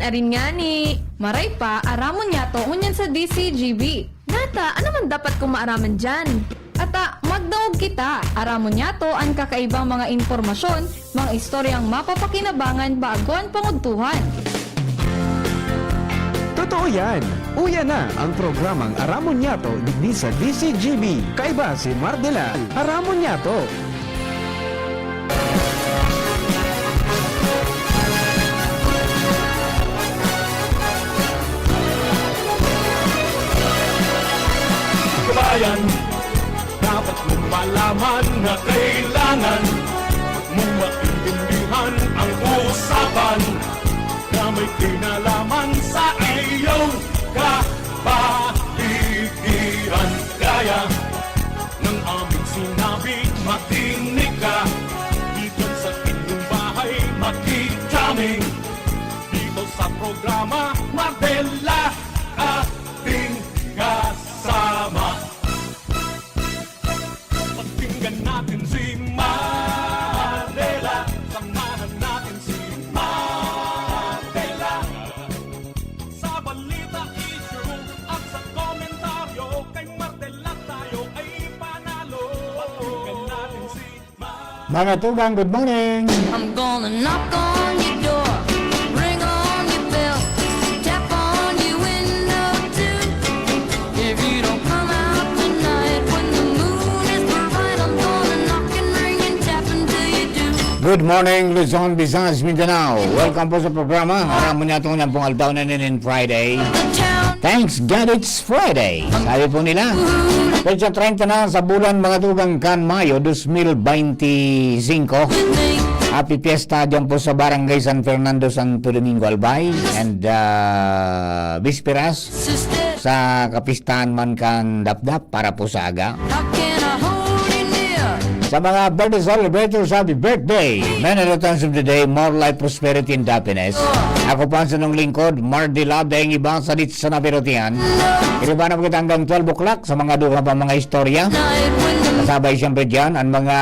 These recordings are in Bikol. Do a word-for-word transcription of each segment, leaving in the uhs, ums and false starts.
Arin ngani, maray pa, aramon niyato ngunyan sa D C G B. Nata, ano man dapat kong maaraman diyan? Ata, magdangog kita. Aramon niyato an kakaibang mga impormasyon, mga istoryang mapapakinabangan bago an pangudtuhan. Totoo yan! Uya na ang programang Aramon Niyato digdi sa D C G B. Kaiba si Mardela. Aramon Niyato! Kabayan, dapat mong malaman na kailangan mo maintindihan ang usapan na may kinalaman sa iyong kapaligiran. Gaya ng aming sinabi, makinig ka. Dito sa inyong bahay, makikaming. Dito sa programa, Mardela, ating kasama. Pakinggan natin si Mardela. Samahan natin si Mardela. Sa balita, issue at sa komentaryo, kay Mardela tayo ay panalo. Pakinggan natin si Mardela. Mga tugang, good morning! I'm gonna knock on your door, ring on your bell, tap on your window too. If you don't come out tonight when the moon is bright, I'm gonna knock and ring and tap until you do. Good morning, Luzon, Visayas, Mindanao. Welcome po sa programa. Aramon Niyato ngunyan pong aldaw na nin Friday. The town Thanks God it's Friday. Sabi po nila, petsa treinta na sa bulan, mga tugang, kan Mayo dos mil beinti singko. with me. Happy Fiesta dyan po sa Barangay San Fernando, Santo Domingo, Albay. And uh, Bisperas Sister, sa kapistahan man kan Dapdap para po sa aga. how can I hold you near? Sa mga birthday celebrators, happy birthday! Many returns of the day, more life, prosperity, and happiness. Ako po ang sanong lingkod, Mardy Love, daing iba, sa Litsa na Birutihan. Iriba na kita hanggang twelve o'clock sa mga duha pa mga istorya. Night when the Kasabay siyempre dyan ang mga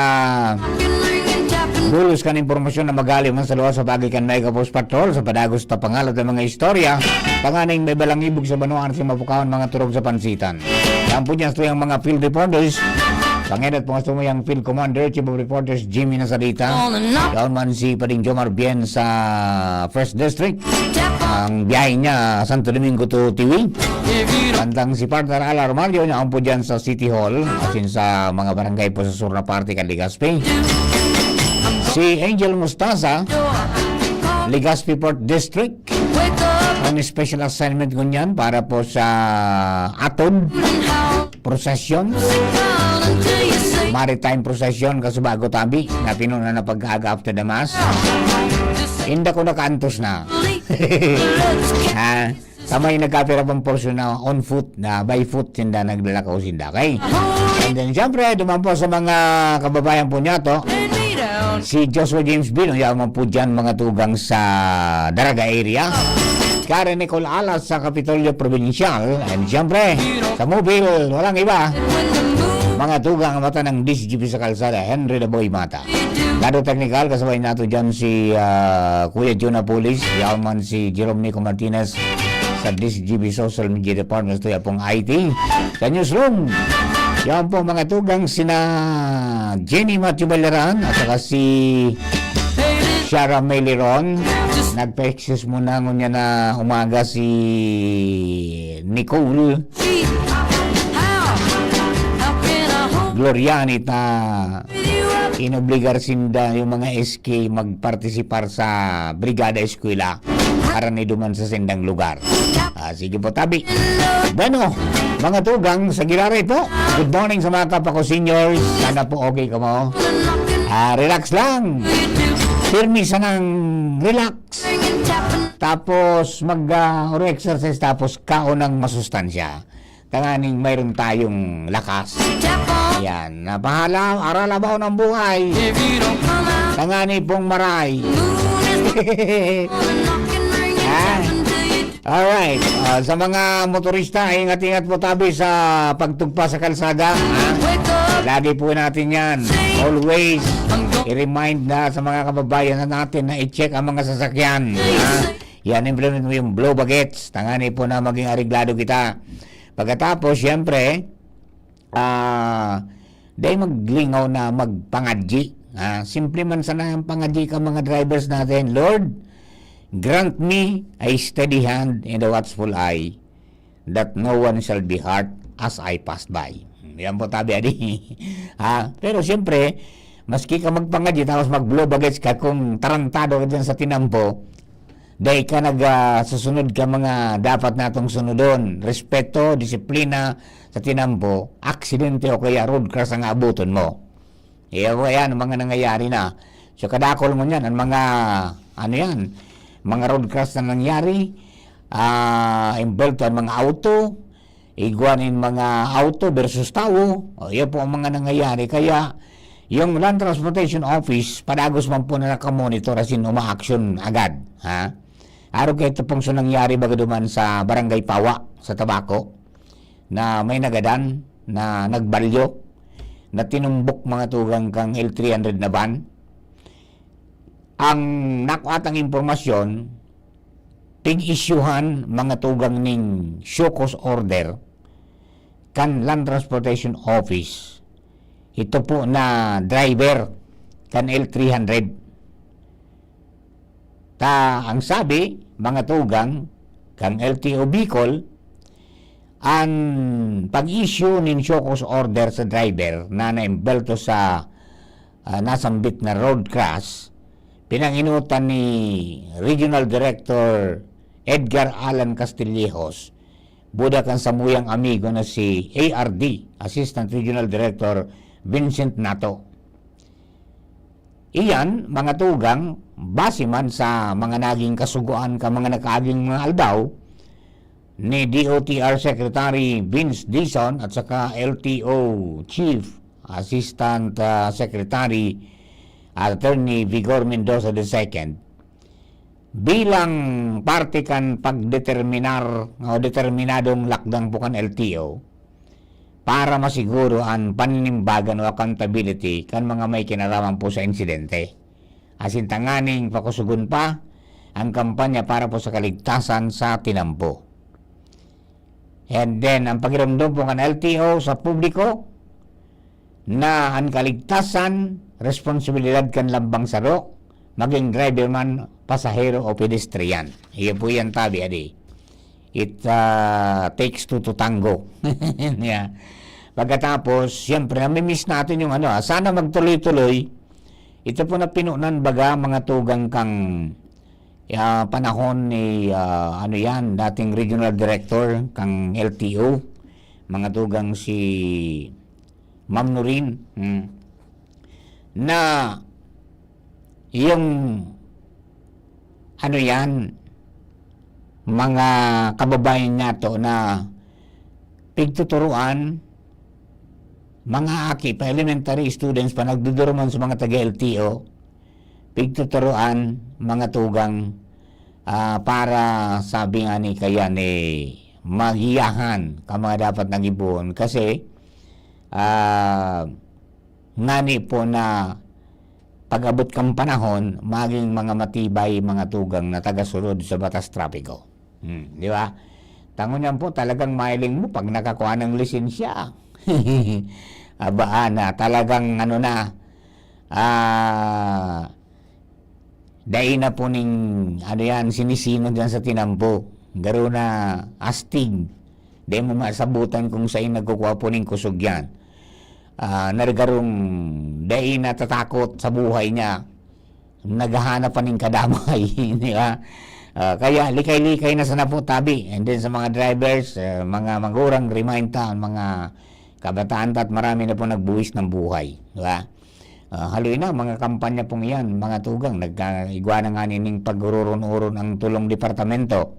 can ring and tap and bulos kan impormasyon na magaling man sa luwas sa pagi kan Mega Post Patrol sa padagos na pangalat ng mga istorya. Tanganing may balang ibog sa banwaan sa mapukawan mga turog sa pansitan. Yan po dyan sa tuyang mga field reporters. Pangenot po nga sumuyang field commander, chief of reporters, Jimmy Nasalita. on and knock, Yaon man si Pading Jomar Bien sa First District. tap on. Ang biyahe niya, Santo Domingo to Tiwi. If you don't Samtang si partner Al Armalio, yaon po dyan sa City Hall. As in sa mga barangay po sa sur na parte kan Legazpi. Si Angel Mostaza, door, call, Legazpi Port District. wake up Ang special assignment ko niyan para po sa Atod and howl. Procession, Sit down until you say Maritime Procession, kasubago tabi, na pinuna na pag-aaga after the mass. Inda ko nakaantos na. Let's get Ha? Kamay nagkapira pang portion na on foot, na by foot, sinda naglalakaw sinda. Okay? And then, siyempre, duman po sa mga kababayan po niya to, me down. Si Joshua James Bino, yaman po dyan mga tugang sa Daraga area. Karen Nicole Alas sa Kapitolyo Provincial. And siyempre, sa Mobile, walang iba. When the moon Mga tugang ang mata ng D C G P sa kalsada, Henry Daboy Mata. Lado Technical, kasabay nato dyan si ah, Kuya Jonah Pulis, yaman si Jerome Nico Martinez sa D C G P Social Media Department, ito yapong I T. Sa Newsroom, yan po mga tugang sina Jenny Matthew Balaran at saka si Shara Meliron. Nagpa-excuse muna ngunyan na umaga si Nicole How? How can I hold Glorianit na you up? Inobligar sinda yung mga S K magpartisipar sa Brigada Eskwela para niduman sa sindang lugar. Ah, sige po, tabi. Bueno, mga tugang sa Giraray po. Good morning sa mga kapwa ko seniors. Sana po okay kamo. Ah, relax lang. Pirmi sanang relax. Tapos mag ah, or exercise tapos kaon ng masustansya. Tanganing mayroon tayong lakas. Yan, napahala, aralabaw ng buhay. Tangani pong maray. Ha? Alright. Ah, sa mga motorista, ingat-ingat po tabi sa pagtugpa sa kalsada. Ha? Lagi po natin yan. Always i-remind na sa mga kababayan na natin na i-check ang mga sasakyan. Ha? Yan, implement mo yung blow bagets. Tangani po na maging areglado kita. Pagkatapos, siyempre, ah, dai maglingaw na magpangadyi. Ah, simple man sana ang pangadyi ka mga drivers natin. Lord, grant me a steady hand and a watchful eye that no one shall be hurt as I pass by. Yan po tabi adi. Ha? Pero siyempre, maski ka magpangadyi tapos mag-blow bagets ka kung tarantado ka dyan sa tinampo, dai ka nag, ah, susunod ka mga dapat natong sunodon. Respeto, disiplina sa tinampo, aksidente o kaya road crash ang aabuton mo. Iya po yan, ang mga nangyayari na. So, kadakol mo niyan, ang mga, ano yan, mga road crash na nangyari, ah, imbelto ang mga auto, igwa nin mga auto versus tawo, o, iyo po ang mga nangyayari. Kaya, yung Land Transportation Office, padagos man po na nakamonitor, as in, umaaksyon agad, ha? Arog kay ito pong so nangyari baga duman sa Barangay Pawa, sa Tabaco, na may nagadan, na nagbalyo, na tinumbok mga tugang kang L three hundred na van. Ang nakuhatang impormasyon, pig-isyuhan mga tugang ning show cause order kan Land Transportation Office. Ito po na driver kan L three hundred. Ta, ang sabi, mga tugang, kang L T O Bicol, an pag-issue nin show cause order sa driver na naimbelto sa, ah, nasambit na road crash, pinanginutan ni Regional Director Edgar Alan Castillejos, buda kan samuyang amigo na si A R D, Assistant Regional Director Vincent Nato. Iyan, mga tugang, base man sa mga naging kasugoan kan mga nakaaging mga aldaw ni D O T R Secretary Vince Dizon at saka L T O Chief Assistant, ah, Secretary Attorney Vigor Mendoza the second, bilang parte kan pagdeterminar o determinadong lakdang po kan L T O, para masiguro an paninimbagan o accountability kan mga may kinalaman po sa insidente. Asin tanganing pakusugon pa ang kampanya para po sa kaligtasan sa tinampo. And then, ang pakiramdam po kan L T O sa publiko na an kaligtasan, responsibilidad kan lambang saro, maging driver man, pasahero o pedestrian. Iyo po yan tabi, adi. It, ah, takes two to tango. Yeah. Pagkatapos, siyempre, nami-miss natin yung ano, ah, sana magtuloy-tuloy. Ito po na pinunan baga mga tugang kang, ah, panahon ni, ah, ano yan, dating regional director kang L T O, mga tugang si Ma'am Nurin, hmm, na yung, ano yan, mga kababayan niya to na pigtuturuan, mga aki pa, elementary students pa, nagduduruman sa mga taga-L T O, pigtuturuan, mga tugang, ah, para, sabi nga ni, kaya ni, magiyahan ka mga dapat nag-ipuon. Kasi, ah, ngani po na pag-abot kang panahon, maging mga matibay, mga tugang na tagasunod sa batas trapiko. Hmm, di ba? Tango niyan po, talagang mailing mo pag nakakuha ng lisensya. Abaan na, talagang ano na, ah, dai na po ning, ano yan, sinisino dyan sa tinampo. Garo na astig. Dai mo masabutan kung saan nagkukuha po ning kusog yan. Ah, narigarong dai natatakot sa buhay niya. Naghahanap pa ning kadamay, di ba? Ah, kaya likay-likay na sana po tabi. And then sa mga drivers, ah, mga magurang, remind ta, ang mga kabataan ta at marami na po nagbuwis ng buhay, di ba? Ah, haloy na, mga kampanya pong iyan, mga tugang, nagka-, igwa na nga nining pagururun-urun ang tulong departamento.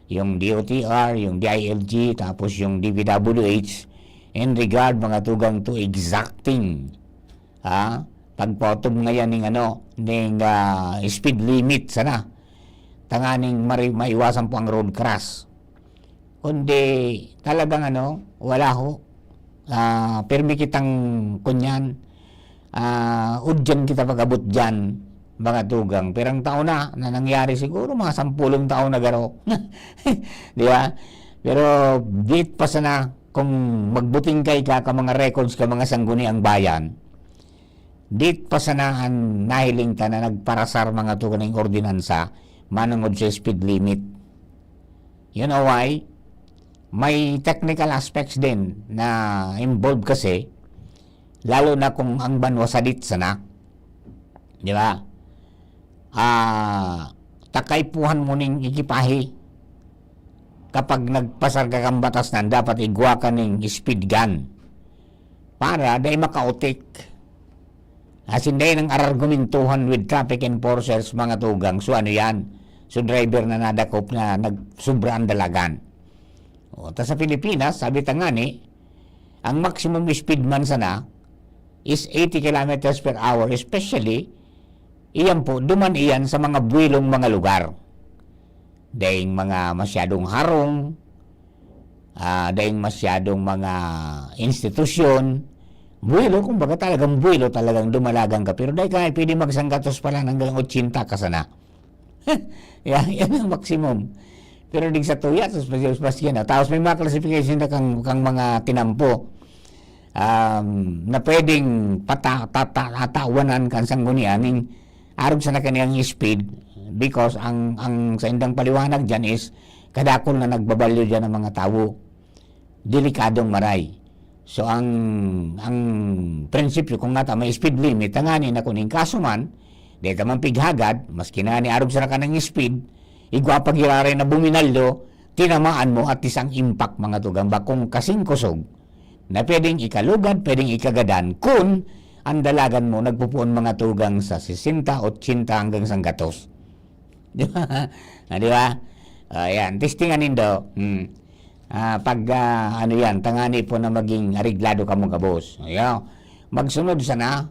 Yung D O T R, yung D I L G, tapos yung D P W H, in regard, mga tugang, to exacting, ah, pagpaotob ngayan ning ano, ning, ah, speed limit sana. Tanganing mari-, maiwasan po ang road crash. Kundi talagang ano, wala ho. Ah, pirmi kitang kunyan, ah, udyan kita pag-abot diyan. mga tugang. Pirang taon na, na nangyari siguro, mga sampulong taon na garo. Di ba? Pero dit pa sana, kung magbutingkay ka ka mga records ka mga sangguniang bayan, dit pa sana an nahiling ta na nagparasar mga tugang ning ordinansa manongod sa speed limit. You know why? May technical aspects din na involved kasi, lalo na kung ang banwa sadit sana. Di ba? Ah, takay puhan mo ning ekipahe. Kapag nagpasar ka kan batas na dapat igwa ka ning speed gun para dai makautik. Asin dai nang arargumentuhan with traffic enforcers, mga tugang. So, ano yan? So, driver na nadakop na nagsubra ang dalagan. O, ta sa Pilipinas, sabi ta ngani, ang maximum speed man sana is eighty kilometers per hour, especially, iyan po, duman iyan sa mga buwelong mga lugar. Daing mga masyadong harong, ah, daing masyadong mga institusyon, buwelo, kumbaga talagang buwelo, talagang dumalagan ka. Pero dai ka pwede magsanggatos pa lang hanggang ochenta ka sana. Yan, yan ang maximum. Pero dig sa tuya, sus, sus, sus, yan, ah. Tapos may mga classification na kang, kang mga tinampo, um, na pwedeng pata-, tata-, tatawanan kan sanggunian, ning arog sana kaniyang speed, because ang, ang sa indang paliwanag dyan is kadakol na nagbabalyo dyan ang mga tawo. Delikadong maray. So, ang, ang prinsipyo, kung nata may speed limit, tangani na kuning kaso man, dahil ta man pighagad, maski na ni arog sa kanang speed, igwa pa giraray na buminaldo, tinamaan mo at isang impact, mga tugang, bakong kasing kusog na pwedeng ikalugad, pwedeng ikagadan, kun ang dalagan mo nagpupuon mga tugang sa sesenta, ochenta hanggang sanggatos. Di ba? Ah, di ba? Ah, yan. Testingan nindo. Hmm. Ah, pag, ah, ano yan, tangani po na maging areglado kamo gabos. Ayo. Magsunod sana,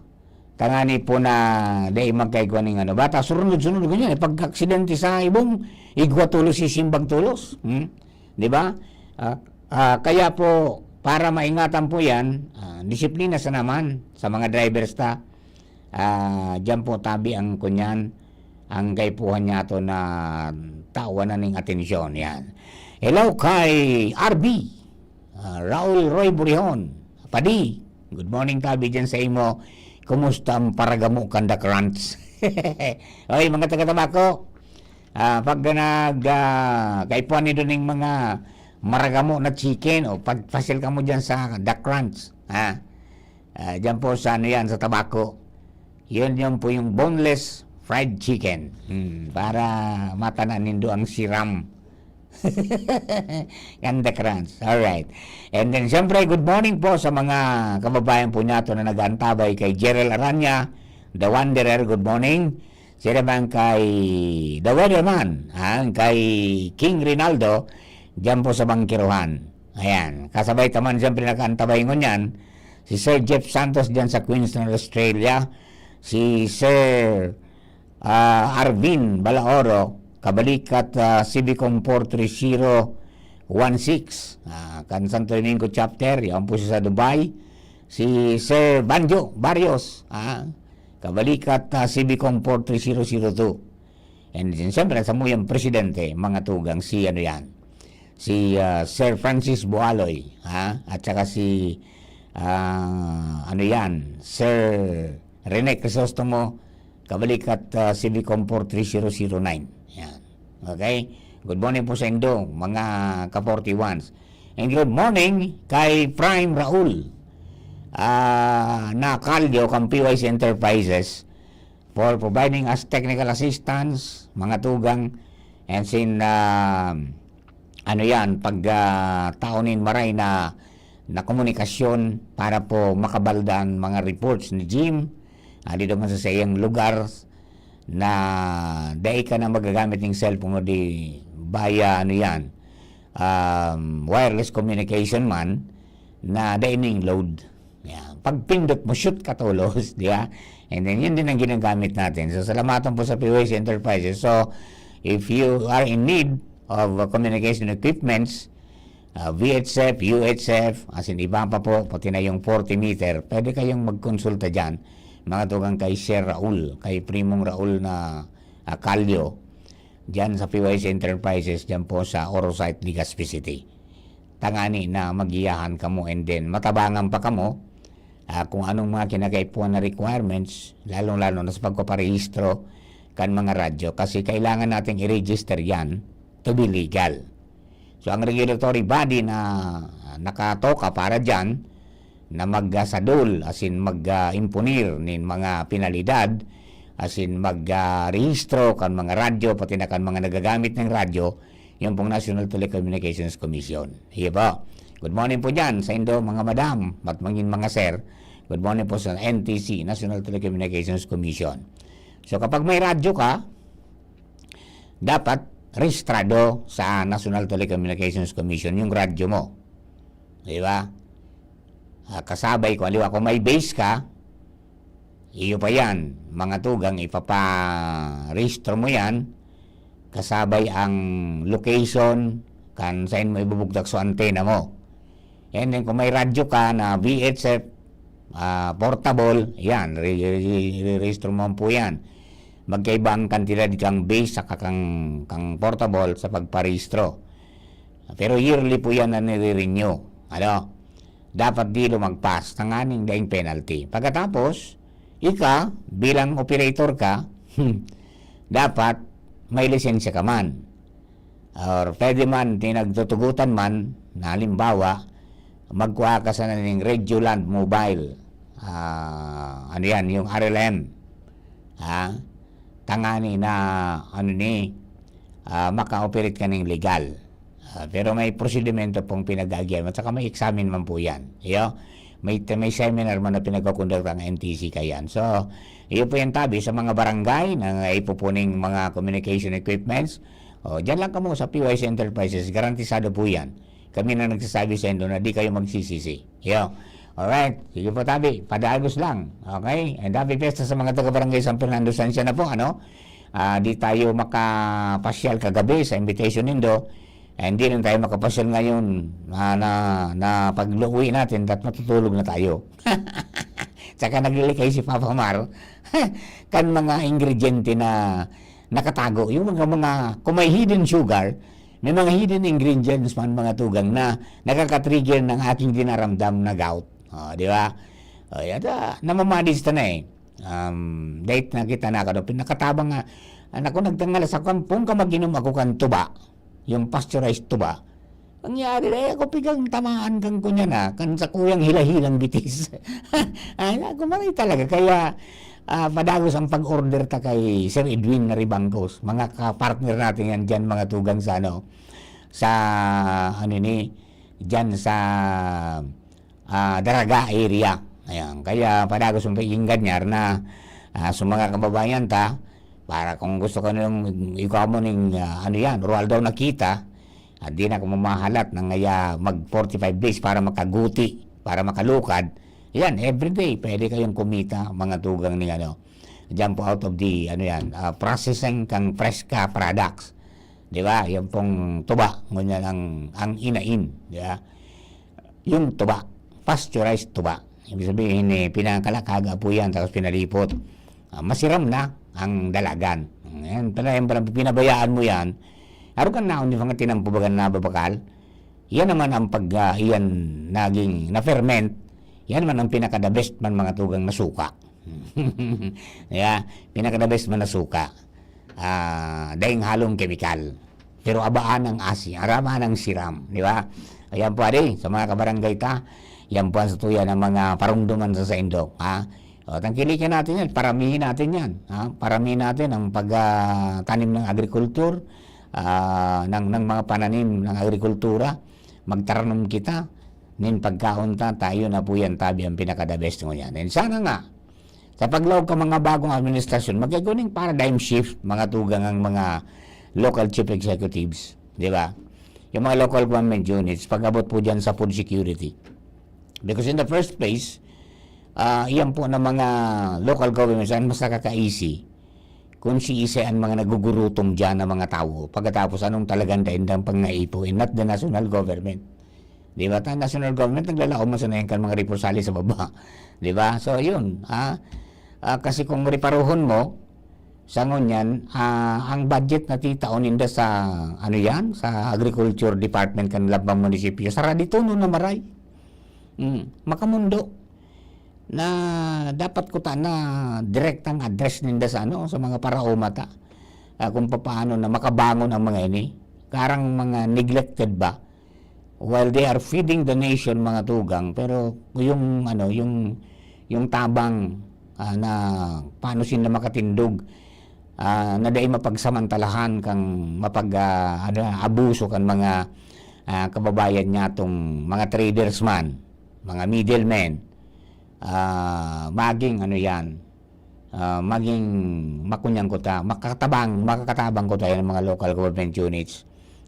tangani po na dai magkaigwa ning ano. Bata, sunod-sunod ganyan. Eh, pag aksidente sa ibong, igwa tulos, sisimbag tulos. Hmm? Di ba? Ah, ah, kaya po, para maingatan po yan, ah, disiplina sa naman sa mga drivers ta. Ah, diyan po tabi ang kunyan, ang kaipuhan niya to na tawan na ning atensyon. Yan. Hello kay R B, ah, Raul Roy Burihon. Padi, good morning tabi dyan sa imo. Kumusta ang paragamo kan The Crunch? Oy, mga taga-Tabaco, ah, pag nag, ah, kaipuhan nindo ning mga maragamo na chicken, o pagpasyal kamo dyan sa The Crunch, ha? Ah, diyan po sa ano yan, sa Tabaco. Yun, yun po yung boneless fried chicken. Hmm, para matanan nindo ang siram. Ganda, Crunch. Alright. And then, siyempre, good morning po sa mga kababayan po nato na nag-aantabay kay Gerald Aranya, The Wanderer. Good morning. Sila man kay The Weatherman, ha? Kay King Rinaldo, diyan po sa Bangkiruhan. Ayan. Kasabay ta man, siyempre, nag-aantabay ngunyan, si Sir Jeff Santos diyan sa Queensland, Australia, si Sir, ah, Arvin Balaoro, kabalikat, ah, Civicom four three zero one six, ah, kan Santo Domingo Chapter, yan po siya sa Dubai, si Sir Banjo Barrios, ah, kabalikat, ah, Civicom four three zero zero two. And then, siyempre, sa muyang presidente, mga tugang, si ano yan, si, ah, Sir Francis Bualoy, ha? At saka si, ah, ano yan, Sir Rene Crisostomo, kabalikat, ah, Civicom four three zero zero nine. Yan. Okay? Good morning po sa indo, mga ka forty-ones. And good morning kay Prime Raul, ah, na Calio, kang P Y C Enterprises, for providing us technical assistance, mga tugang, and sin, ah, ano yan, pag, ah, tao nin maray na, na komunikasyon para po makabaldan mga reports ni Jim, ah, dito man sa sayang lugar na dai ka na magagamit ng cellphone o di via, ano yan, um, wireless communication man, na dai ning load. Yan. Pag pindot mo, shoot ka tolos, di ba? And then, yun din ang ginagamit natin. So, salamatan po sa P Y C Enterprises. So, if you are in need of, uh, communication equipments, uh, V H F, U H F, as in iba pa po, pati na yung forty meter, pwede kayong magkonsulta dyan. mga tugang, kay Sir Raul, kay Primong Raul na, ah, Calio, diyan sa P Y C Enterprises, diyan po sa Oro Site, Legazpi City. Tangani na magiyahan kamo and then matabangan pa kamo, ah, kung anong mga kinakaipuhan na requirements, lalong-lalo na sa pagpaparehistro kan mga radyo. Kasi kailangan nating i-register yan to be legal. So, ang regulatory body na nakatoka para diyan, na magsadol, asin mag, ah, imponer nin mga penalidad, asin mag, ah, rehistro kan mga radyo, pati na kan mga nagagamit ng radyo, yan pong National Telecommunications Commission. Iyo po. Good morning po diyan sa indo, mga madam, at mangin mga sir. Good morning po sa N T C, National Telecommunications Commission. So, kapag may radyo ka, dapat rehistrado sa National Telecommunications Commission yung radyo mo. Di ba? Ah, kasabay, kung halimbawa, kung may base ka, iyo pa yan, mga tugang, ipaparehistro mo yan, kasabay ang location, kan saan mo ibubugtak sa antena mo. And then, kung may radyo ka na V H F, ah, portable, yan, re-, re-, re-, rehistro mo po yan. Magkaiba ang kantidad kang base saka kang, kang portable sa pagparehistro. Pero yearly po yan na nire-renew. Ano? Dapat di lumagpas, tanganing daing penalty. Pagkatapos, ika, bilang operator ka, dapat may lisensya ka man. Or pwede man, tinagtutugutan man, na halimbawa, magkuha ka sana ning Radioland Mobile. Ah, ano yan, yung R L M. Ha? Tangani na, ano ni, ah, maka-operate ka ning legal. Ah, pero may prosedimento pong pinag-aagihan at saka may examine man po yan. Iyo? May, may seminar man na pinagkakondukta ang N T C kayan. So, iyo po yan tabi sa mga barangay na ipupuning mga communication equipments. O, dyan lang kamo sa P Y C Enterprises, garantisado po yan. Kami na nagsasabi sa indo na di kayo magsisisi. Iyo. Alright. Sige po, tabi. Padagos lang. Okay? And happy fiesta sa mga taga-barangay San Fernando Sancia na po, ano? Ah, di tayo makapasyal kagabi sa invitation nindo. And di rin tayo makapasyal ngayon na, na, na pag-uwi natin, dat matutulog na tayo. Tsaka naglilikay si Papa Mar kan mga ingrediente na nakatago. Yung mga, mga, kung may hidden sugar, may mga hidden ingredients man, mga tugang, na nakaka-trigger ng aking dinaramdam na gout. O, di ba? O, yan, ah, namamanage ta na eh. Um, dahil nakita na ako, nakatabang nga, anak ko, nagtangal sa kwan, pong ka mag-inom ako kan tuba, yung pasteurized tuba. Nangyari na, eh, ako pigang tamaan kang kunya na, kan sa kuyang hilahilang bitis. Ay, naku, maray talaga. Kaya, ah, padagos ang pag-order ta kay Sir Edwin Naribangkos. Mga ka-partner natin yan dyan, mga tugang sa, ano, sa, ano ni, dyan sa, ah, Daraga area. Ayan. Kaya padagos ang pagiging ganyar na, ah, sa mga kababayan ta, para kung gusto ka nung ikaw mo ning, ah, ano yan, oral daw nakita, at di na ka mamahalat na ngaya mag forty-five days para makaguti, para makalukad. Yan, everyday, pwede kayong kumita, mga tugang ni ano. Diyan po out of the, ano yan, ah, processing kang Fresca products. Di ba? Yan pong tuba, ngunyan ang, ang inain. Di ba? Yung tuba, pasteurized tuba. Ibig sabihin, eh, pinakalakaga po yan, tapos pinalipot. Ah, masiram na ang dalagan. Yan, talagang pinabayaan mo yan. Araw kan naon yung mga tinampo baga na babakal. Yan naman ang pag, ah, iyan naging na-ferment. Yan naman ang pinaka-the best man, mga tugang, na suka. Yeah, pinaka-the best man na suka. Ah, daing halong kemikal. Pero abaan ang asin, araman ang siram, di ba? Ayan po, adi, sa mga kabarangay ta, yan po ang satuya ng mga parumduman sa saindo, ha? O, tangkilikan natin yan, paramihin natin yan, ha? Paramihin natin ang pag, ah, tanim ng agrikultur, ah, ng, ng mga pananim ng agrikultura. Magtaranom kita, nin pagkaon ta, tayo na po yan, tabi ang pinaka-the best ngunyan. And sana nga, sa paglaog ka mga bagong administrasyon, magkiguning paradigm shift, mga tugang ang mga local chief executives, di ba? Yung mga local government units, pag-abot po dyan sa food security. Because in the first place, ah, iyan po na mga local governments, ang mas nakakaisi, kung si isa ang mga nagugurutom dyan ng mga tao, pagkatapos anong talagang daindang pangaipo, and not the national government. Di ba? Ta national government, naglalaom man sa nayan kan mga represali sa baba. Di ba? So, yun. Ah, Ah, kasi kung reparohon mo, sa ngunyan, ah, ang budget na titao ninda sa, ano yan, sa Agriculture Department kan Lambang Munisipyo, sara di tono na maray. Mm, makamundo na dapat ko ta na direktang address ninda sa, ano, sa mga paraoma ta. Ah, kung papaano na makabangon ang mga ini. Karang mga neglected ba? While they are feeding the nation, mga tugang, pero yung, ano, yung, yung tabang, ah, na paano sila makatindog, ah, na dai mapagsamantalahan kang mapag, ah, ano, abuso kan mga, ah, kababayan nyatong mga traders man, mga middlemen, ah, maging ano yan, ah, maging makunyan ko ta, makatabang, makakatabang ko tayo ng mga local government units.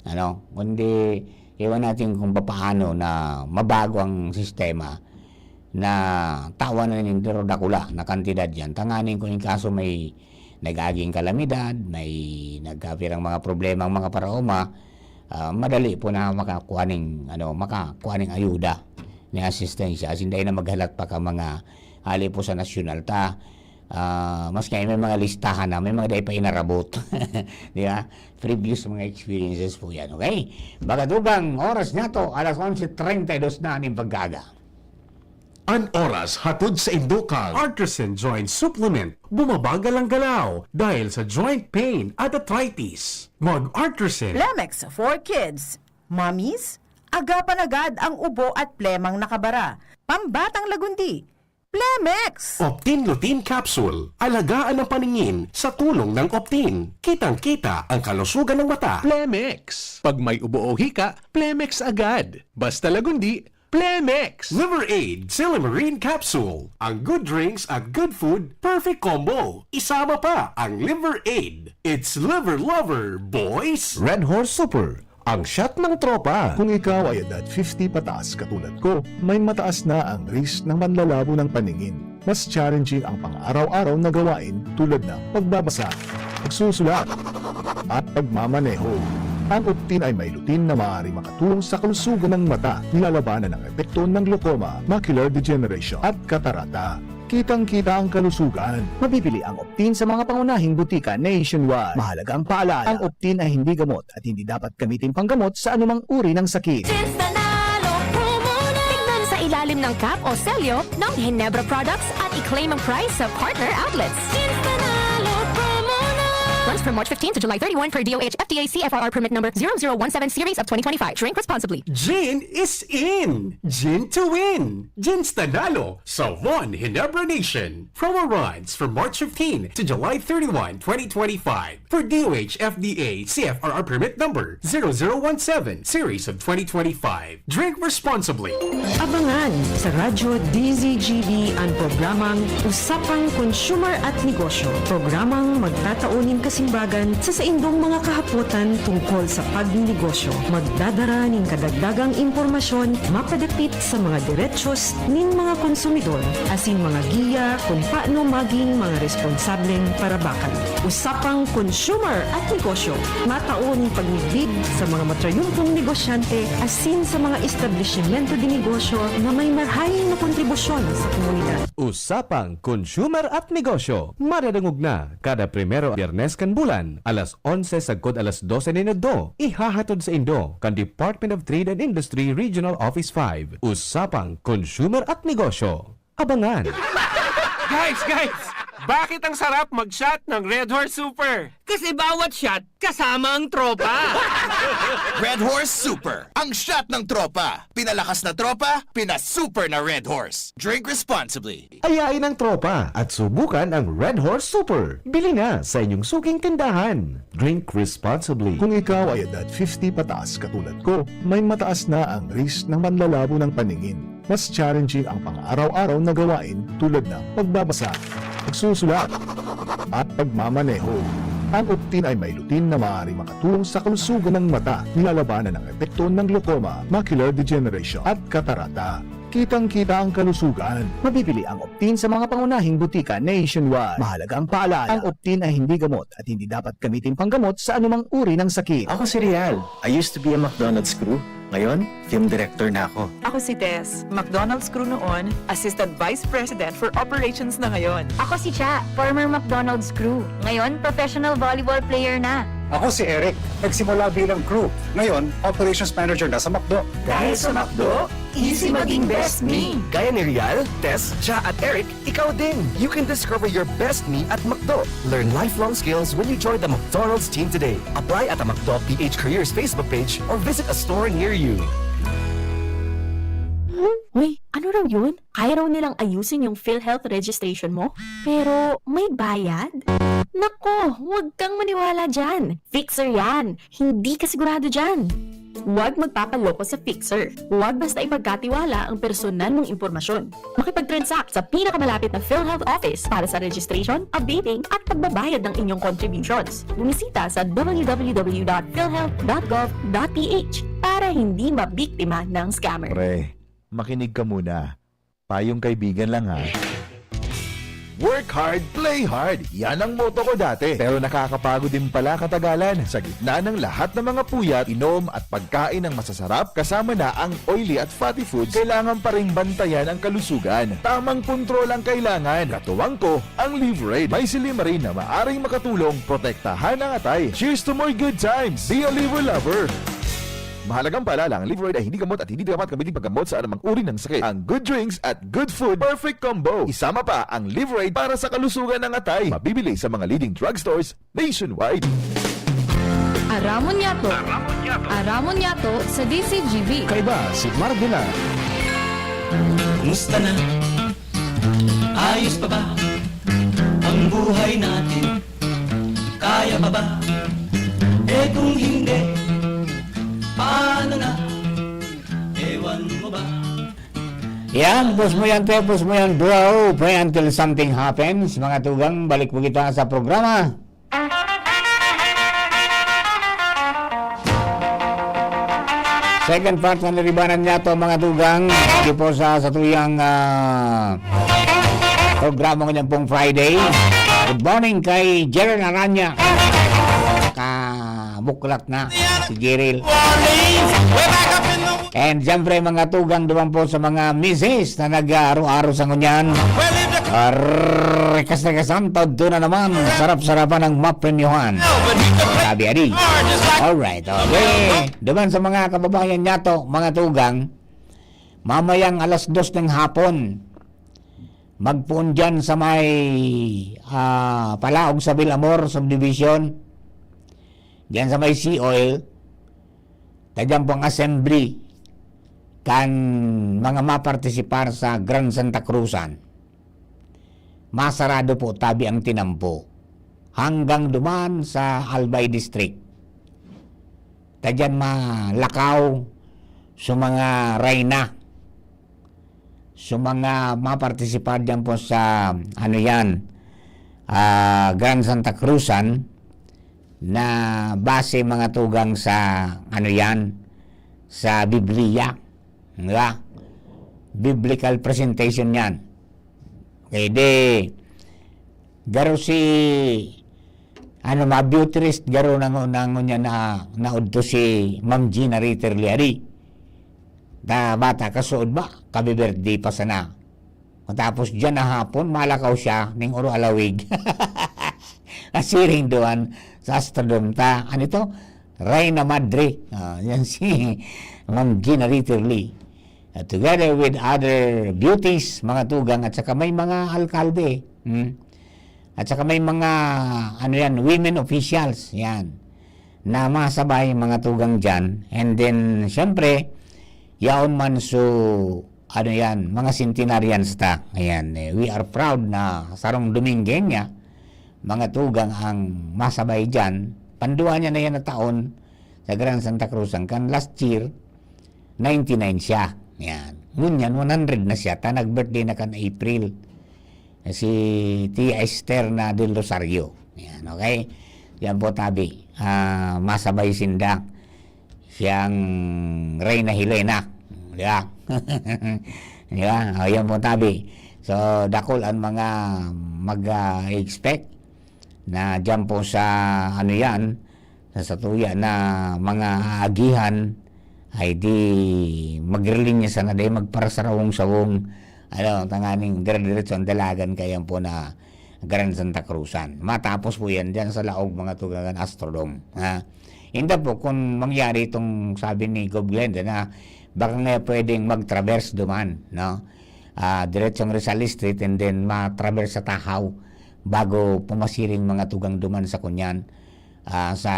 Ano? Kundi, iwan natin kung papaano na mabago ang sistema na tawan na nin pero dakula na kantidad yan. Tanganing kung in kaso may nagaging kalamidad, may nagkapirang mga problema ang mga paraoma, ah, madali po na makakuha ning, ano, makakuha ning ayuda ni asistensya. Asin dai na maghalat pa ka mga hali po sa nasyonal ta. Ah, mas kaya may mga listahan na, may mga dai pa inarabot. Di ba? Previous mga experiences po yan, okay? Mga tugang, oras na to, alas onse treinta y dos na ning pagkaaga. An oras hatod sa indo kan Artisan Joint Supplement. Bumabagal ang galaw dahil sa joint pain at arthritis. Mag Artisan. Plemex for Kids. Mommies, agapan agad ang ubo at plemang nakabara. Pambatang lagundi. Plemex! Optin Lutein Capsule. Alagaan ang paningin sa tulong ng Optin. Kitang-kita ang kalusugan ng mata. Plemex. Pag may ubo o hika, Plemex agad. Basta lagundi, Plemex! Liver Aid Silymarin Capsule. Ang good drinks at good food, perfect combo. Isama pa ang Liver Aid. It's Liver Lover, boys! Red Horse Super, ang shot ng tropa. Kung ikaw ay edad fifty pataas katulad ko, may mataas na ang risk ng panlalabo ng paningin. Mas challenging ang pang-araw-araw na gawain tulad ng pagbabasa, pagsusulat, at pagmamaneho. Ang Optin ay may lutein na maaaring makatulong sa kalusugan ng mata, nilalabanan ang epekto ng glaucoma, macular degeneration, at katarata. Kitang-kita ang kalusugan. Mabibili ang Optin sa mga pangunahing butika nationwide. Mahalaga ang paalala, ang Optin ay hindi gamot at hindi dapat gamitin panggamot sa anumang uri ng sakit. Since nanalo promo na! Tignan sa ilalim ng cap o selyo ng Ginebra products at i-claim ang prize sa partner outlets. Since nanalo promo na! Runs from March fifteen to July thirty-one per D O H F D A C F R R permit number zero zero one seven series of twenty twenty-five. Drink responsibly. Gin is in! Gin to win! Gin's Nanalo sa One Ginebra Nation. Promo runs from March fifteen to July thirty-one, twenty twenty-five. For D O H F D A C F R R permit number zero zero one seven series of twenty twenty-five. Drink responsibly. Abangan sa Radyo D Z G B an programang Usapang Consumer at Negosyo. Programang magtatao nin kasimbagan sa saindong mga kahapotan tungkol sa pagnenegosyo. Magdadara nin kadagdagang impormasyon mapadapit sa mga derechos nin mga konsumidor, asin mga giya kun paano magin mga responsableng parabakal. Usapang Consumer at Negosyo, matao nin pagmidbid sa mga matrayumpong negosyante asin sa mga establisimento de negosyo na may marhay na kontribusyon sa komunidad. Usapang Consumer at Negosyo, madadangog na kada primero Biyernes kan bulan, alas onse sagkod alas dose nin udto. Ihahatod saindo kan Department of Trade and Industry Regional Office five. Usapang Consumer at Negosyo. Abangan! Guys, guys! Bakit ang sarap mag-shot ng Red Horse Super? Kasi bawat shot, kasama ang tropa! Red Horse Super, ang shot ng tropa. Pinalakas na tropa, pinasuper na Red Horse. Drink responsibly. Ayain ang tropa at subukan ang Red Horse Super. Bili na sa inyong suking tindahan. Drink responsibly. Kung ikaw ay edad fifty pataas katulad ko, may mataas na ang risk ng panlalabo ng paningin. Mas challenging ang pang-araw-araw na gawain tulad ng pagbabasa, pagsusulat, at pagmamaneho. Ang Optin ay may lutein na maaaring makatulong sa kalusugan ng mata, nilalabanan ang epekto ng glaucoma, macular degeneration, at katarata. Kitang-kita ang kalusugan. Mabibili ang Optin sa mga pangunahing butika nationwide. Mahalaga ang paalala, ang Optin ay hindi gamot at hindi dapat gamitin panggamot sa anumang uri ng sakit. Ako si Real. I used to be a McDonald's crew. Ngayon, film director na ako. Ako si Tess, McDonald's crew noon, Assistant Vice President for Operations na ngayon. Ako si Cha, former McDonald's crew, ngayon professional volleyball player na. Ako si Eric, nagsimula bilang crew, ngayon operations manager na sa McDo. Dahil sa McDo, easy maging best me. Kaya ni Rial, Tess, Cha at Eric, ikaw din! You can discover your best me at McDo. Learn lifelong skills when you join the McDonald's team today. Apply at a McDo P H Careers Facebook page or visit a store near you. Uy, ano raw yun? Kaya raw nilang ayusin yung PhilHealth registration mo? Pero may bayad? Nako, huwag kang maniwala dyan. Fixer yan. Hindi ka sigurado dyan. Huwag magpapaloko sa Fixer. Huwag basta ipagkatiwala ang personal mong impormasyon. Makipag-transact sa pinakamalapit na PhilHealth office para sa registration, updating, at pagbabayad ng inyong contributions. Bumisita sa w w w dot philhealth dot gov dot p h para hindi mabiktima ng scammer. Pre, makinig ka muna. Payong kaibigan lang ha. Work hard, play hard. Yan ang motto ko dati. Pero nakakapagod din pala katagalan. Sa gitna ng lahat ng mga puyat, inom at pagkain ng masasarap, kasama na ang oily at fatty foods, kailangan pa ring bantayan ang kalusugan. Tamang kontrol ang kailangan. Katuwang ko, ang Livraid. May silymarin na maaring makatulong protektahan ang atay. Cheers to more good times! Be a Liver Lover! Mahalagang paalala, ang Livraid ay hindi gamot at hindi dapat gamitin paggamot sa anumang uri ng sakit. Ang good drinks at good food, perfect combo. Isama pa ang Livraid para sa kalusugan ng atay. Mabibili sa mga leading drugstores nationwide. Aramon Yato. Aramon Yato sa D Z G B. Kaiba si Marvila. Kumusta na? Ayos pa ba ang buhay natin? Kaya pa ba? Eh kung hindi, paano na? Ewan mo ba? Yan, pus mo yan, te, pus mo yan, bro. Pray until something happens. Mga tugang, balik po kita sa programa. Second part na naribanan niya to, mga tugang. Di po sa, sa tuyang ah, programa ko niyan pong Friday. Good morning kay Jeren Aranya. Kabuklat na si Jeril. And siyempre, mga tugang duman po sa mga misis na nag-aro-aro sa ngunyan. Rekas-rekasan, todto na naman. Sarap-sarapan ang mapremyohan. Sabi, adi. Alright, okay. Duman sa mga kababayan niya to, mga tugang, mamayang alas dos ng hapon, magpoon dyan sa may ah, Palaog sa Vilamor Subdivision, dyan sa may Sea Oil, ta dyan pong assembly kan mga mapartisipar sa Grand Santa Cruzan. Masarado po tabi ang tinampo hanggang duman sa Albay District. Ta dyan malakaw sa mga reyna, sa mga mapartisipar dyan po sa, ano yan, ah, Grand Santa Cruzan, na base, mga tugang, sa, ano yan, sa Biblia. Di ba? Biblical presentation yan. Okay, di, garo si, ano, ma-beautyrist, garo nang, nang niya na, naudto si Ma'am Gina Ritter Liari. Da, bata, kasuod ba? Kabe-birthday pa sana. Matapos dyan na hapon, malakaw siya, ning oro alawig. Asiring duan sa Astrodome ta. Ano ito? Reina Madre. Ah, yan si Ma'am Gina Ritter Lee. Ah, together with other beauties, mga tugang, at saka may mga alkalde. Hmm? At saka may mga, ano yan, women officials. Yan. Na masabay, mga tugang dyan. And then, syempre, yaon man so, ano yan, mga centenarians ta. Ayan, eh, we are proud na sarong Domingueña, mga tugang, ang masabay dyan. Panduwa niya na yan na taon sa Grand Santa Cruzan. Kan last year, ninety-nine siya. Yan. Ngunyan, one hundred na siya. Ta nag-birthday na kan April. Si Tia Esther na Del Rosario. Yan, okay? Yan po, tabi. Ah, masabay sinda. Siyang Reyna Helena. Di ba? Di ba? O, yan po, tabi. So, dakul ang mga mag-expect na dyan po sa, ano yan, sa satuya na mga aagihan Ay di, magrelinya sana, di magparasarawong-sawong, ano, tanganing dire-diretso ang dalagan kayan po na Gran Santa Cruzan. Matapos po yan dyan sa laog, mga tugang, kan Astrodome. Ha? Inda po, kung mangyari itong sabi ni Gob Glenda na baka nga pwedeng mag-traverse duman, no? Ah, diretsong Rizal Street and then ma-traverse sa Tahaw bago pumasiring, mga tugang, duman sa kunyan, ah, sa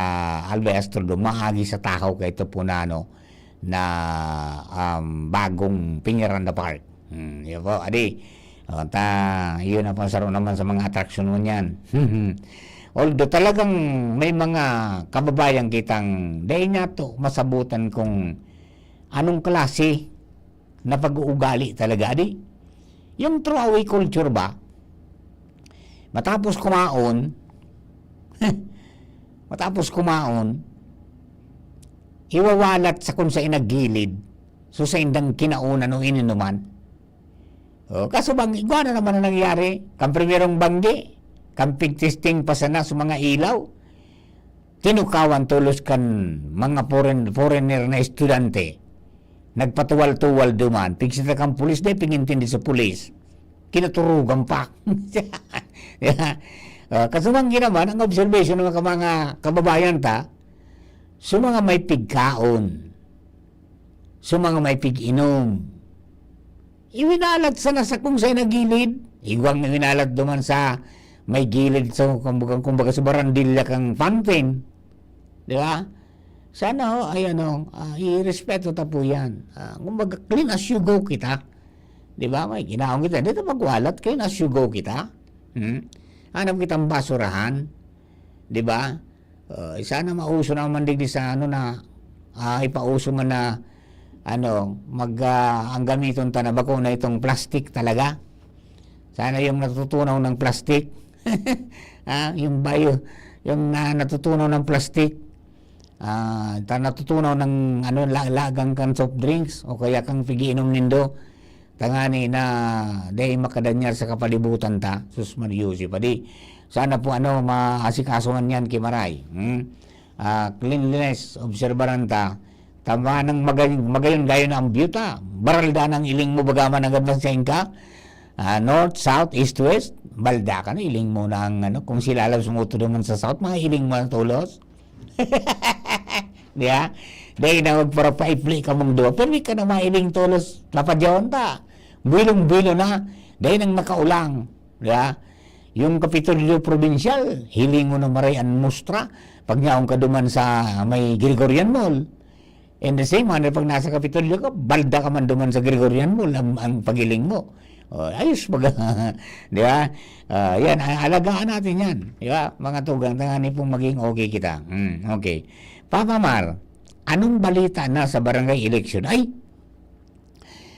Albay Astrodome, maagi sa Tahaw kaito po na, ano, na, um, bagong Peñaranda Park. Hmm, yun po, adi. O, ta, yun ang pansaro naman sa mga atraksyon mo niyan. Although talagang may mga kababayan kitang dai niya to masabutan kung anong klase na pag-uugali talaga, adi. Yung throwaway culture ba? Matapos kumaon, matapos kumaon, iwawalat sa kung sa inagilid, so sa indang kinaunan o ininuman. O, kaso bang, igwa na naman ang nangyari? Kan primerong banggi, kan pigtesting pa sana sa mga ilaw, tinukawan tolos kan mga foreign, foreigner na estudyante. Nagpatuwal-tuwal duman. Pigsita kan pulis, di pingintindi sa pulis. Kinaturugan pa. Ah, kasumanggi naman, ang observation ng mga, mga kababayan ta, sa mga may pigkaon, sa mga may pig-inom, iwinalat sana sa kung sa nagilid. Igwang iwinalat duman sa may gilid sa, kumbaga, kumbaga sa barandilya kang fountain. Di ba? Sana ho, ay ano, ah, irespeto ta po yan. Ah, kumbaga, clean as you go kita. Di ba? May ginaon kita. Dito magwalat, clean as you go kita. Hmm? Hanap kitang basurahan. Di ba? Ah, sana mauso naman digdi sa ano na, ah, ipauso man na, ano, mag, ah, ang gamiton ta na bako na itong plastic talaga. Sana yung natutunaw ng plastic. Ah, yung bio, yung na, natutunaw ng plastic. Ah, ta natutunaw ng ano, la-, lagang kan soft drinks o kaya kang pigiinom nindo. Tangani na dai makadanyar sa kapalibutan ta. Sus, Mario, si padi. Sana po, ano, maasikaso man yan, Kimaray. Hmm? Ah, cleanliness, obserbaran ta. Tama nang magay-, magayon-gayon na ang view ta. Baralda ng iling mo, bagaman ang gablang sa inka. Ah, north, south, east, west, balda ka na, iling mo na ang, ano, kung sila alam sumuto naman sa south, mga iling mo ang tulos. Di ba? Dahil na magparapaipli ka mong duwa, pero di ka na mailing tolos, napadyawan ta. Buwilong-buwilo na, dahil nang nakaulang. Di ba? Yung Kapitolyo Probinsyal, hiling mo na maray an mustra, pag nyaong ka duman sa may Gregorian Mall. In the same manner, pag nasa Kapitolyo ka, balda ka man duman sa Gregorian Mall, ang, ang pagiling mo. Oh, ayos baga. Di ba? Ah, yan, a-, alagaan natin yan. Di ba? Mga tugang, tangani pong maging okay kita. Hmm, okay. Papa Mar, anong balita na sa barangay election? Ay!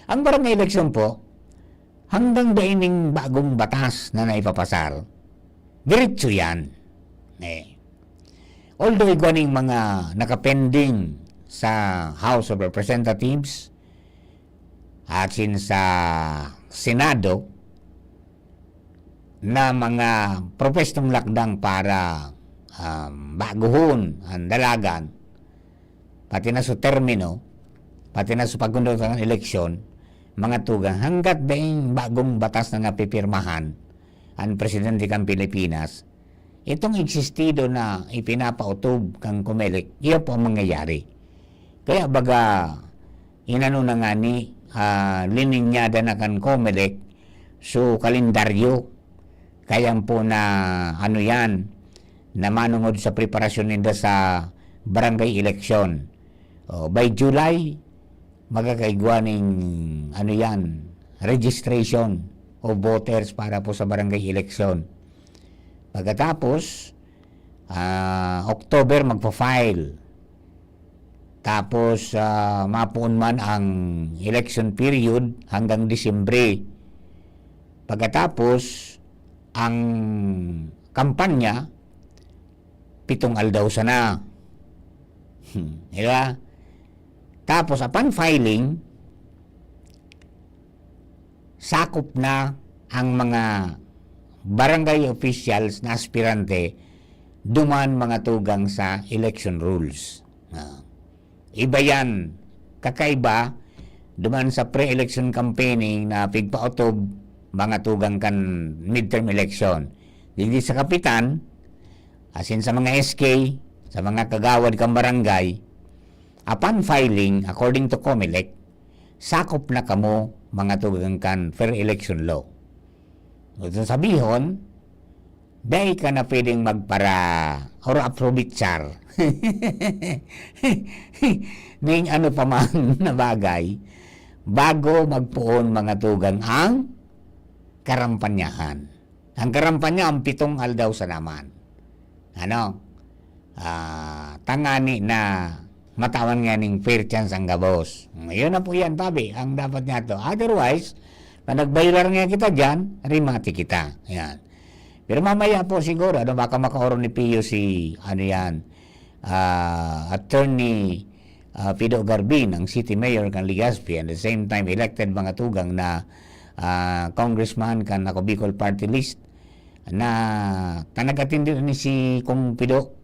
Ang barangay election po, hanggang daining bagong batas na naipapasar, diretso yan. Eh. Although igwa ning mga nakapending sa House of Representatives, asin sa Senado na mga propwestong lakdang para, um, baguhon ang dalagan, pati na su termino, pati na su pagkondukta kan eleksyon, mga tugang, hanggat daing bagong batas na napipirmahan ang presidente kan Pilipinas, itong existido na ipinapautob kan Comelec, iya po ang mangyayari. Kaya baga, inano na ngani, ah, lininyada na kan Comelec, so kalendaryo, kaya po na, ano yan, na manungod sa preparasyon ninda sa barangay election. O, by July, magkakaigwa ning, ano yan, registration of voters para po sa barangay election. Pagkatapos, ah, October magpa-file. Tapos, ah, mapoon man ang election period hanggang Disyembre. Pagkatapos, ang kampanya, pitong aldaw sana. Hmm, di ba? Tapos, upon filing, sakop na ang mga barangay officials na aspirante duman, mga tugang, sa election rules. Ah, iba yan kakaiba duman sa pre-election campaigning na pigpaotob mga tugang kan midterm election. Digdi sa kapitan, asin sa mga S K, sa mga kagawad kan barangay, upon filing, according to Comelec, sakop na kamo mga tugang kan fair election law. Gusto sabihon, dai ka na pwedeng magpara or aprobitsar ning ano pa man na bagay bago magpoon mga tugang ang karampanyahan. Ang karampanya, ang pitong aldaw sa naman. Ano? Ah, tangani na matawan nga ning fair chance ang gabos. Ngayon na po yan, tabi, ang dapat niya to. Otherwise, pag nag-viral nga kita dyan, rimati kita. Yan. Pero mamaya po siguro, ano, baka makaoron ni Pio si, ano yan, ah, Attorney ah, Fido Garbin, ang city mayor kan Legazpi, and the same time elected mga tugang na, ah, congressman kan Ako Bicol Party List, na ta nag-attend ni si Kong Fido,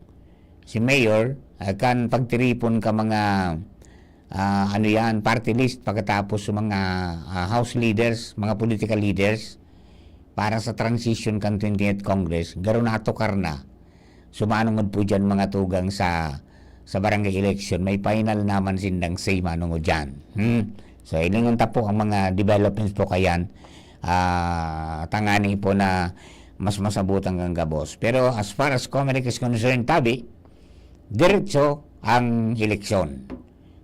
si mayor, ah, kan pagtiripon ka mga, ah, ano yan, party list, pagkatapos sa mga, ah, house leaders, mga political leaders, para sa transition kan twentieth Congress, garo natukar na. So, manongod po dyan, mga tugang, sa, sa barangay election, may final naman sindang say manongod dyan. Hmm? So, hilingon ta po ang mga developments po kayan, ah, tangani po na mas masabutan kang gabos. Pero as far as Comelec is concerned, tabi, diretso ang eleksyon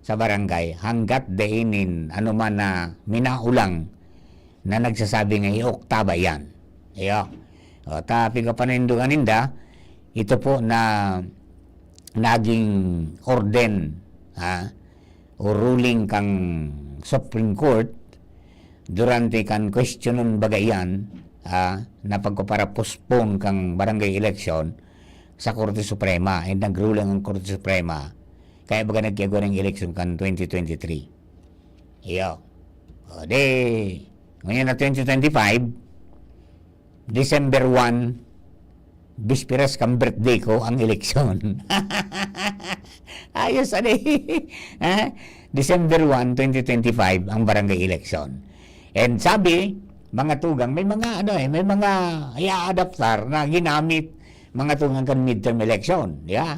sa barangay hanggat dai nin anuman na minaulang na nagsasabi nga i-oktaba yan. Iyo. O, ta pigapanindugan ninda, ito po na naging orden, ha, o ruling kang Supreme Court durante kan kwestiyonon baga iyan, ha, na pagpapara-postpone kang barangay election sa Korte Suprema. And nag-ruling ang Korte Suprema, kaya baga nagkaigwa ning eleksyon kan twenty twenty-three. Iyo. O, di, ngayon na twenty twenty-five, December one, bisperas kan birthday ko ang eleksyon. Ayos, ano eh. Ha? December one, twenty twenty-five, ang barangay election. And sabi, mga tugang, may mga, ano eh, may mga i-adaptar na ginamit, mga tugang, kan midterm election, di ba?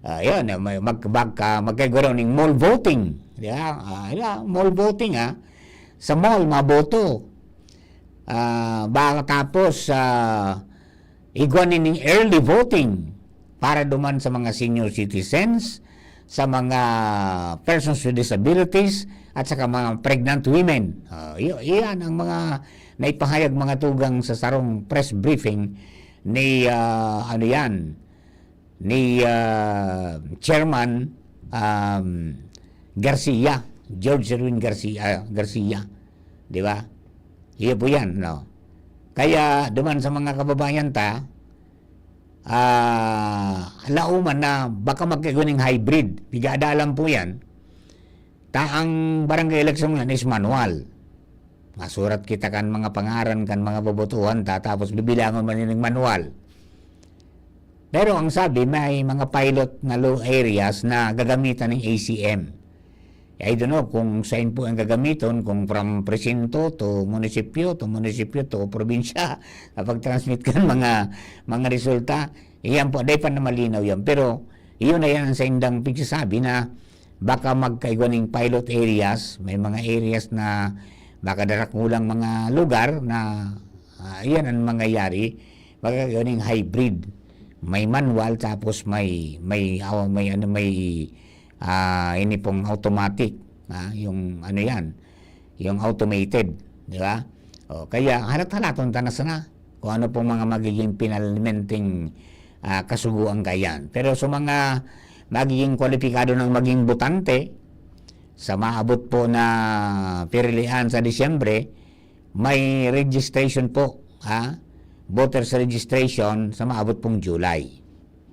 Ah, yun, eh, may mag-, mag-, ah, magkaguro ning mall voting, di ba? Ah, yeah, mall voting, ah. Sa mall, maboto. Ah, baka tapos, ah, igwa nin early voting para duman sa mga senior citizens, sa mga persons with disabilities, at saka mga pregnant women. Ah, y-, iyan ang mga naipahayag, mga tugang, sa sarong press briefing ni, ah, ano yan, ni, ah, Chairman, um, Garcia, George Erwin Garcia, Garcia, di ba? Iyo po yan, no? Kaya duman sa mga kababayan ta, ah, lauman na baka magkaigwa ning hybrid. Pigadalan po yan. Ta ang barangay election yan is manual. Masurat kita kan mga pangaran kan mga bobotohan ta, tapos bibilangon man ning manual. Pero ang sabi, may mga pilot na law areas na gagamitan ng A C M. I don't know kung saan po ang gagamiton, kung from presinto to munisipyo, to munisipyo to probinsya, kapag transmit kan mga, mga resulta. Iyan po, dai pa na malinaw yan. Pero iyon na yan ang saindang pigsasabi na baka magkaigwa ning pilot areas, may mga areas na baka darakulang mga lugar na, ah, iyan ang mangyayari, magkaigwa ning hybrid. May manual, tapos may, may, aw-, may ano, may, ah, ini pong automatic, ah, yung ano yan, yung automated, di ba? O, kaya halat-halaton ta na sana kung ano pong mga magiging pinalmenting, ah, kasugoan kayan. Pero sa mga magiging kwalipikado ng maging botante, sa maabot po na pirilian sa Disyembre, may registration po, ha? Voters registration sa maabot pong July.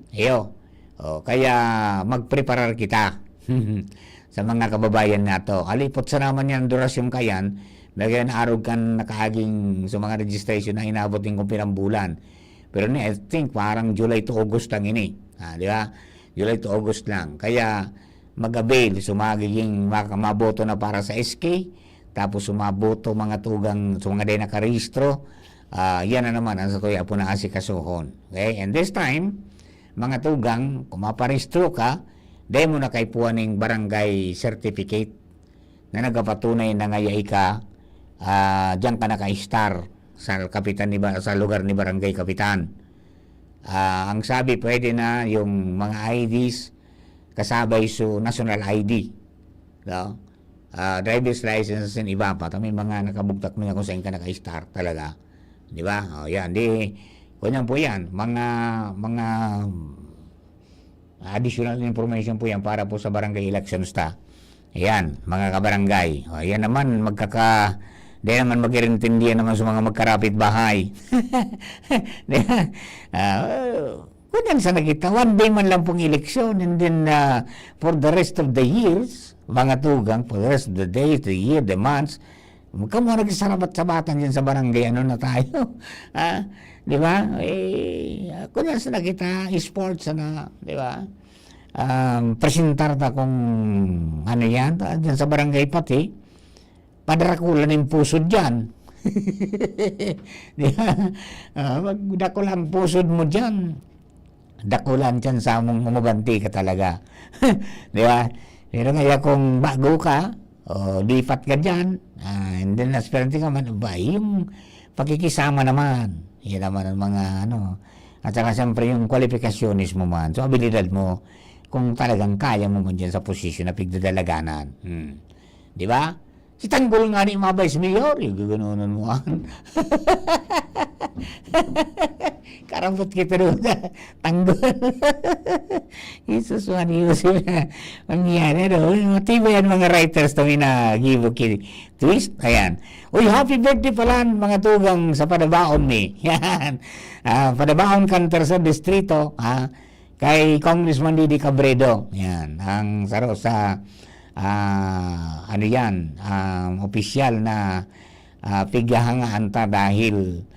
Iyo. O, kaya magpreparar kita sa mga kababayan nato. Alipot sa naman yan, durasyon kayan, may arog kan nakaaging sa mga registration na inabot din kung pirang bulan. Pero ni, I think, parang July to August lang ini. Ah, di ba? July to August lang. Kaya, mag-avail, so magiging maka-, maboto na para sa S K, tapos sumaboto mga tugang, so mga di nakarehistro, ah, yan na naman ang sa tuya po na asikasuhon. Okay? And this time, mga tugang, kung maparehistro ka, dai mo na kaipuhan ning barangay certificate na nagapatunay na ngaya ika, ah, diyan ka naka-star sa kapitan ni ba-, sa lugar ni barangay kapitan. Ah, ang sabi, pwede na yung mga I Ds kasabay su national I D, no? Ah, driver's license and iba pa. Ta may mga nakabugtak mo yan kung saan ka naka-star talaga. Di ba? O, yan. Di, kunyan po yan. Mga, mga additional information po yan para po sa barangay elections ta. Ayan, mga kabarangay. O, yan naman, magkaka-, di naman mag-irintindihan naman sa mga magkarapit bahay. Di ba? Ah, kunyan sa nakita, one day man lang pong eleksyon, and then, ah, for the rest of the years, mga tugang, for the rest of the days, the year, the months, huwag ka muna nagsarabat-sabatan dyan sa barangay, ano na tayo? Ah, di ba? Eh, kunyan sa nakita, sports, ano, di ba? Um, presentar ta kung ano yan, ta, dyan sa barangay pati, padrakulan yung pusod dyan. Di ba? Ah, magdakula ang pusod mo dyan. Dakulan dyan sa mong umabanti ka talaga. Di ba? Pero kaya kung bago ka, o lipat ka dyan, ah, and then aspirante ka man, ba, yung pakikisama naman. Yan naman ang mga ano. At saka siyempre yung kwalipikasyones mo man. So, abilidad mo, kung talagang kaya mo man dyan sa posisyon na pigdadalaganan. Hmm. Di ba? Si Tanggol nga ni mabay si Mayor, yung gaganonan mo an. Karambot kita doon sa Tanggol. Jesus, Juan, Jose, mangyari, no? Matibay yan, mga writers, to may nagibo ki-, twist. Ayan. Uy, happy birthday pala, mga tugang, sa panabaon mi. Yan. Ah, panabaon kan Tercer Distrito, ha? Kay Congressman Didi Cabredo. Yan. Ang saro sa, ah, ano yan, ah, opisyal na, ah, pighahangaan ta dahil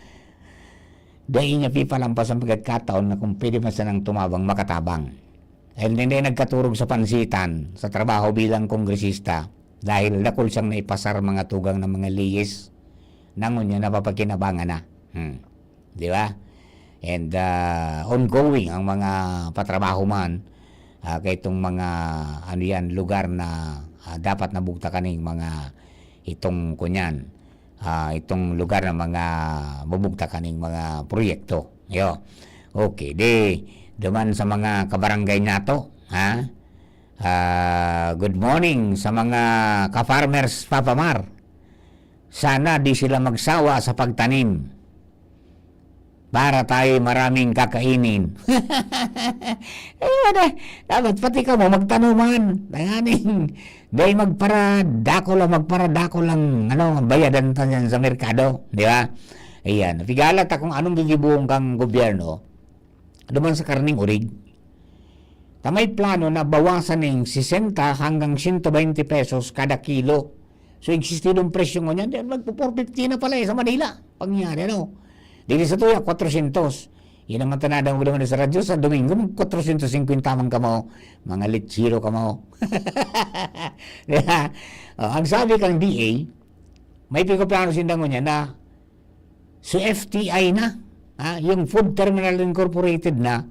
dai niya pipalampas ang pagkakataon na kung pwede man sanang tumabang, makatabang. Dahil hindi nagkaturog sa pansitan sa trabaho bilang kongresista dahil dakul siyang naipasar mga tugang ng mga liyes na ngunyan napapakinabangan na. Hmm. Di ba? And, ah, ongoing ang mga patrabaho man, ah, kaitong mga, ano yan, lugar na, ah, dapat nabugtakan ning mga itong kunyan, ah, itong lugar na mga bubugtakan ning mga proyekto. Yo. Okay, di, duman sa mga kabarangay nato, ha? Ah, good morning sa mga ka-farmers, Papa Mar. Sana di sila magsawa sa pagtanim para tayo maraming kakainin. Ayun eh, dapat pati kamo magtanuman. Tanganing, dai magparadako lang, magparadako lang, ano, bayadan ta yan sa merkado, di ba? Ayan, pigala ta kung anong gigibuhon kang gobyerno duman sa karning orig. Ta may plano na bawasan ning sesenta hanggang sento baynte pesos kada kilo. So, existidong presyo ngunyan, di, magpo-four fifty na pala eh, sa Manila. Pangyari, ano? Dili sa tuya, kwatrosyentos. Yan naman tanadan ko naman sa radyo, sa Domingo, mag kwatrosyentos singkwenta man kamo, mga lechero kamo. Di ba? Oh, ang sabi kang D A, may pigo plano sinda ngunyan na so, F T I na, ha, yung Food Terminal Incorporated na,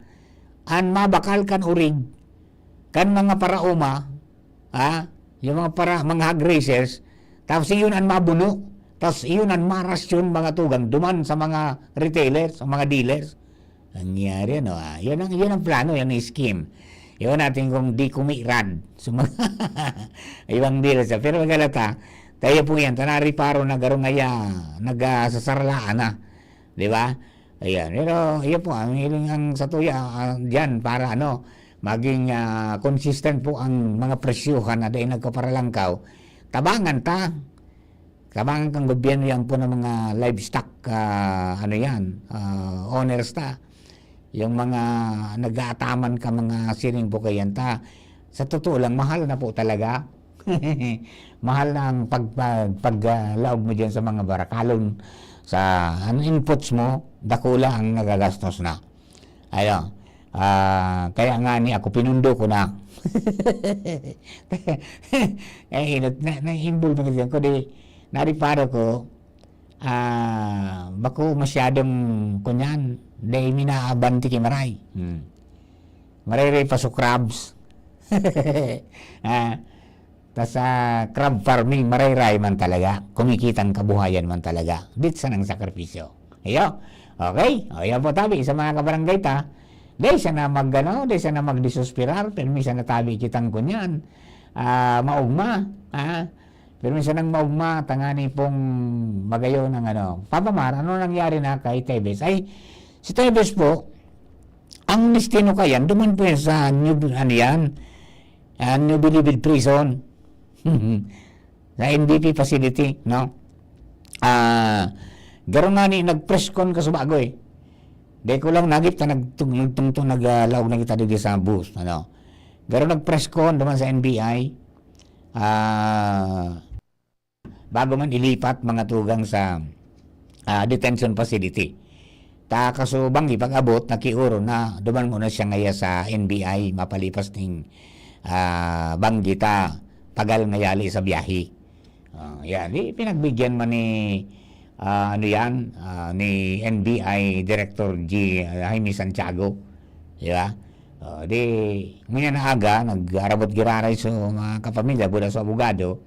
an mabakal kan orig, kan mga paraoma, ha, yung mga para-, mga hog raisers, tapos iyon an mabuno, tapos iyon an marasyon, mga tugang, duman sa mga retailers, sa mga dealers. Nangyari, ano, ah, yun ang, yun ang plano, yun ang scheme. Yun natin kung di kumirad sa mga ibang dealers. Pero magalata, tayo po yan, tanari paro na garong aya, nagasasarlaan na. Di ba? Ayan. Pero, yun po, ang hiling ang sa tuya, ah, dyan, para ano, maging, ah, consistent po ang mga presyuhan na dahil nagkaparalangkaw. Tabangan ta. Tabangan kang gobyerno yan po ng mga livestock, ah, ano yan, ah, owners ta. Yung mga nag-aataman ka, mga siring po kayan ta. Sa totoo lang, mahal na po talaga. Mahal na ang pag-, pag-, pag, ah, laog mo dyan sa mga barakalon. Sa, ano, inputs mo, dakula ang nagagastos na. Ayo. Ah, kaya nga ni ako, pinundo ko na. Eh, inot na, na-involve na kasi ako, di, nariparo ko, ah, bako masyadong, kunyan, dai minaabanti ki Maray. Hmm. Maray ray paso crabs. Ah, ta sa crab farming, Maray ray man talaga. Kumikitang kabuhayan man talaga. Dit sanang sakripisyo. Iyo. Okay? O, yan po, tabi, sa mga kabarangay ta, dai sana mag, ano, dai sana magdesospirar, pero minsan natabi kitang kunyan. Ah, maugma, ha? Pero minsan ang maugma, tangani pong magayon ang ano. Papa Mar, ano nangyari na kay Tevez? Ay, si Tevez po, ang destino kayan, duman po yan sa New, ano yan, ah, New Bilibid Prison. Sa N B P facility, no? Ah, garo nga ni nag-press con ka sa bago eh. Di ko lang nagip ta nagtung-, nagtungtong, nag, ah, laog na kita digdi sa bus, ano? Garo nag-press con duman sa N B I. Ah, bago man ilipat mga tugang sa, ah, detention facility. Ta kaso banggi pag-abot, nakioro na, duman muna siya ngaya sa N B I, mapalipas ning, ah, banggi ta, pagal ngayali sa biyahe. Ah, yan, di pinagbigyan man ni, ah, ano yan, ah, ni N B I Director G, ah, Jaime Santiago, di ba? Oh, di, ngunyan na aga, nag-arabot giraray sa mga kapamilya, buda sa abogado,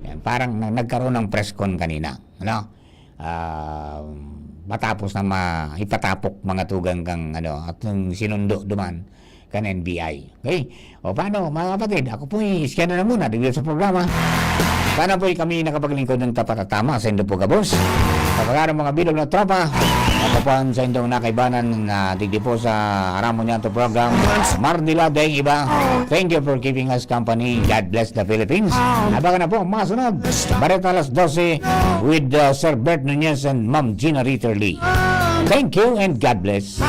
yan, parang na-, nagkaroon ng press con kanina, ano? Ah, matapos na ma-, ipatapok mga tugang kang, ano, at yung sinundo duman kan N B I. Okay? O paano, mga kapatid? Ako po, i-share na lang muna dito sa programa. Sana po kami nakapaglingkod ng tapat at tama sa indo po gabos. Sa pagkakaroon mga bilog na tropa, ako po ang sa indong nakaibanan na digdi po sa Aramo Nianto program, Mardila Daing Iba. Thank you for keeping us company. God bless the Philippines. Abangan na po ang mga sunod. Bareta alas dose with, uh, Sir Bert Nunez and Ma'am Gina Ritterly. Thank you and God bless.